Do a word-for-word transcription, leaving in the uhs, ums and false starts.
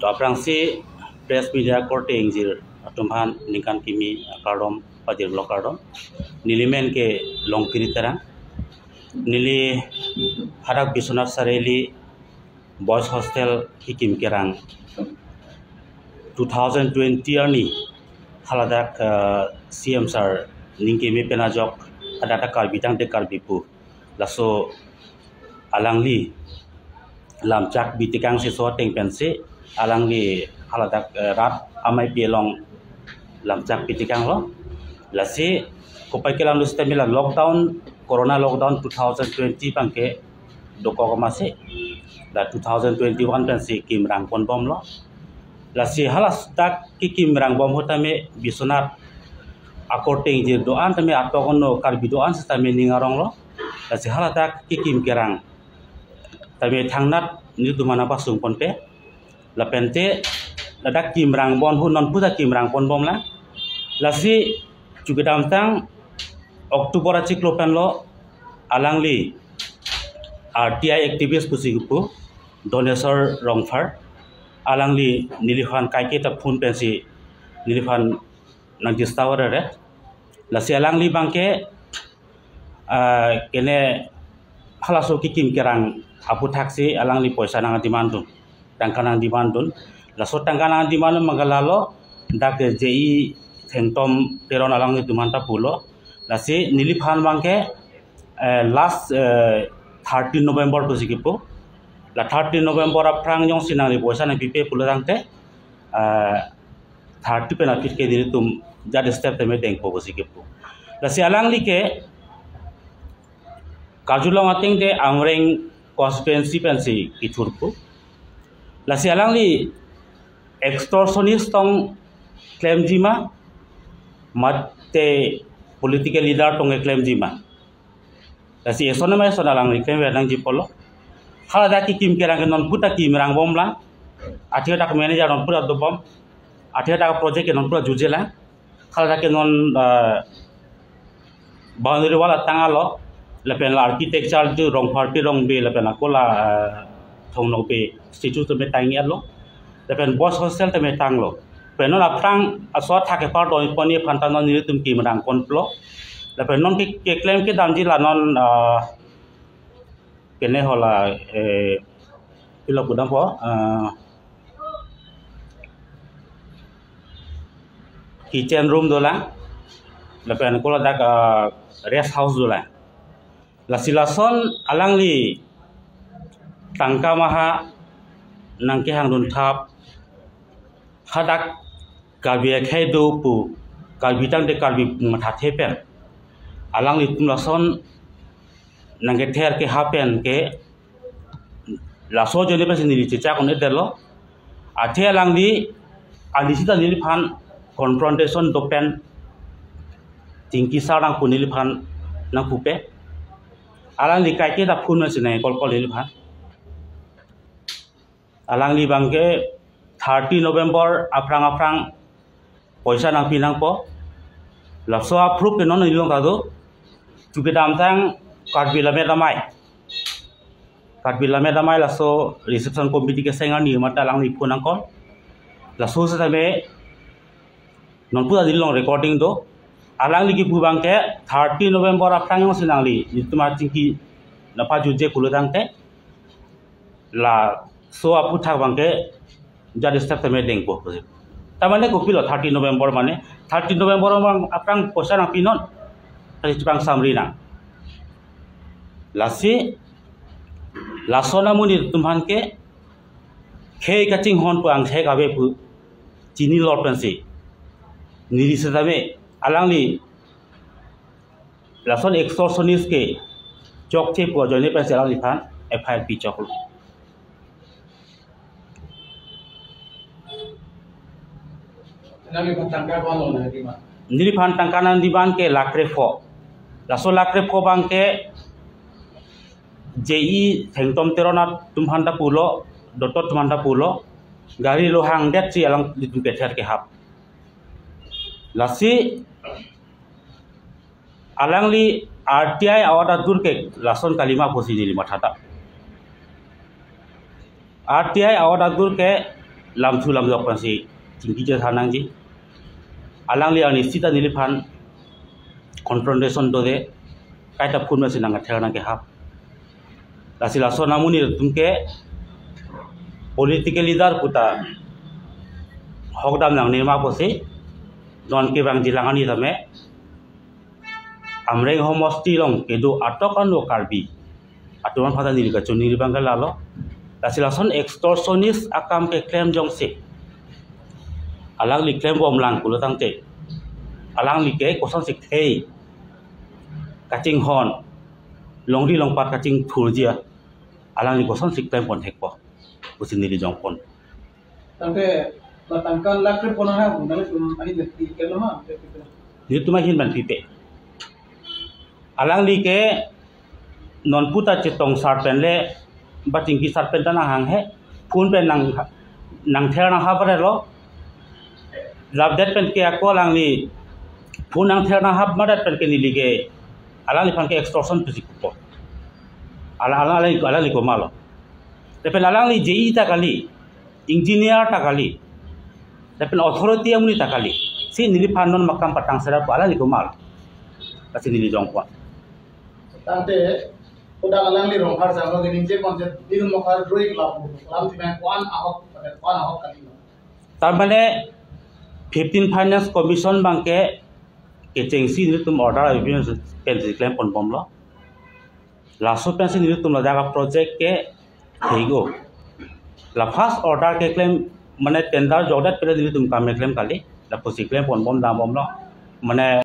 To aphrangsi press media korte ingjir atum aphan ningkan kimi akardom pajirlo kardom. Neli men ke Longkiri Terang. Neli hadak Biswanath Chariali Boys Hostel kikim kerang two thousand twenty arni haladak, eh, C M sir ningkeme pen ajok hadak Karbi tangte Karbi pu. Laso alangli lamchak bitikang si so ateng pensi alangli haladak, eh, rat amei pi along lamchak bitikanglo. Lasi kopai kelang lu sitame la lockdown, corona lockdown two thousand twenty abangke dokok amatsi la two thousand twenty-one pensi kimrang ponbomlo. Lasi haladak kikim rangbom ahut tame Biswanath akorte ingjir do-an tame atok ono Karbi do-an sitame ning aronglo. Lasi haladak kikim kerang tame thangnat nelitum aphan nangpasung ponpe. Lapente ladak kimrang bon ahut non puta kimrang ponbomlang. Lasi chukidamtang October achiklo penlo alangli R T I activist pusi kipu Donesor Rongphar, alangli neliphan kaiketa phone pensi neliphan nang disturb rere. Lasi alangli abangke, ah, kene halaso kikim kerang aphuthaksi alangli poisa nang demand dun, tangka nang demand dun. Laso tangka nang demand dun abangke lalo dak J I Thengtom Teron alanglitum aphan ta pulo. Lasi neliphan abangke, eh, last, eh, thirteen November pusi kipu. La thirteen November aphrang jongsi nangli poisa nangpipe pulo tangte, eh, thirty pen aphi ke nelitum jat step tame dengpo pusi kipu. Lasi alangli ke karjulong ateng te Amreng constituency pensi kithurpo. Lasi alangli extortionist tong klemji ma, mate political leader tong klemji ma. Lasi eson ma eson alangli klemver nangji pulo. Haladak kikim kerang ke non puta kimrang bomlang. Athe dak manager non puta dobom. Athe dak project ke non puta jujelang. Haladak ke non, eh, boundary wall atang alo, lapen la architecture tu Rongpharpi Rongbe, lapen ako la, eh, Thong Nokbe statue tame tanglo, lapen boys hostel tame tanglo. Pen non aphrang aso athak kepardon ponji aphan ta non nelitum kimrang ponlo. Lapen non ke, keklem kedamji la non, eh, kene hala, eh, pilo pudampo, eh, kitchen room dolang, lapen ako ladak, eh, rest house dolang. Lasi lason alangli tangka maha nangkehang dun thap, hadak Karbi akhei do pu, Karbi tangte Karbi mathathe pen alanglitum lason nangkether keha pen ke laso ajoine pensi neli chechak un-edetlo. Athe alangli, alangli sita neliphan confrontation do pen chingki sar nangpu neliphan nangpupe. Alangli kaiketa phone pensi nang call call neliphan. Alangli abangke thirty November aphrang aphrang poisa nangpi nangpo. Laso a-proof ke non neli along ta do. Chukidamtang Karbi Lammet Amei. Karbi Lammet Amei laso reception committee keseng arni mate alangli phone nang call. Laso sitame non puta neli along recording do. Alangli kipu abangke thirty November aphrang jongsi nangli nelitum achingki nangpajuje pulo tangte, laso aphuthak abangke jat step tame dengpo. Ta mane kopilo thirty November mane? Thirty November abang aphrang poisa nangpinon. Tadi chepangsamri nang. Lasi laso amonit atum aphan ke khei kachinghon pu angthek ave pu chinilo pensi neli sitame alangli lason extortionist ke chokche pu ajoine pensi alangliphan F I R pichoklo. Nangliphan tangka ko-an lo nang demand? Neliphan tangka nang demand ke lakh krepho. Laso lakh krepho abangke J I Thengtom Teron atum aphan ta pulo, Doto atum aphan ta pulo, gari lo hangdetsi alanglitum kether kehap. Lasi alangli R T I a-order adur ke lason kalima pusi neli mathata. R T I a-order adur ke lamthu lamjok pensi chingki chethan nangji. Alangli arni sita neliphan confrontation dode, kaita phun pensi nangther nangkehap. Lasi lason amonit atum ke political leader puta hokdam nangne ma pusi non kevangjilang arni tame Amreng homosti along kedo atok ano Karbi atum aphan ta neli kachoningri abang ke lalo. Lasi lason extortionist akam keklem jongsi alangli klembomlang pulo tangte, alangli ke kosonsi thei kachinghon, longri longpat kachingthurji, alangli kosonsi klempon thekpo pusi neli jongpon. Tangte, la tangka lakh krepon ha, nanglitum ahin pen pi kelo ma, pi kelo. Nelitum ahin pen pipe. Alangli ke non puta chetong sar pen le, ba chingki sar pen ta nanghanghe, phun pen nang, nangther nanghap re lo. Lapdet pen ke ako alangli phun nangther nanghap madat pen ke neli ke alangliphan ke extortion pusi pupo. Ala, ala, alangli, alangli komatlo. Lapen alangli J E ta kali, engineer ta kali, lapen authority amonit ta kali. Si neliphan non makam patang sera pu alangli komatlo. Lasi neli jongpon. Tangte, udah alangli Rongphar janglo gini je konse din mokar rui lam, lamthe abang ko-an ahok, ko-an ahok kali. Tar mane fifteen Finance Commission abang ke kechengsi nelitum order avi pensi klempon bomlo. Laso pensi nelitum ladak project ke thego. La first order keklem mane tender jokdet pen nelitum kam keklem kali. Lapusi klempon bom dam bomlo. Mane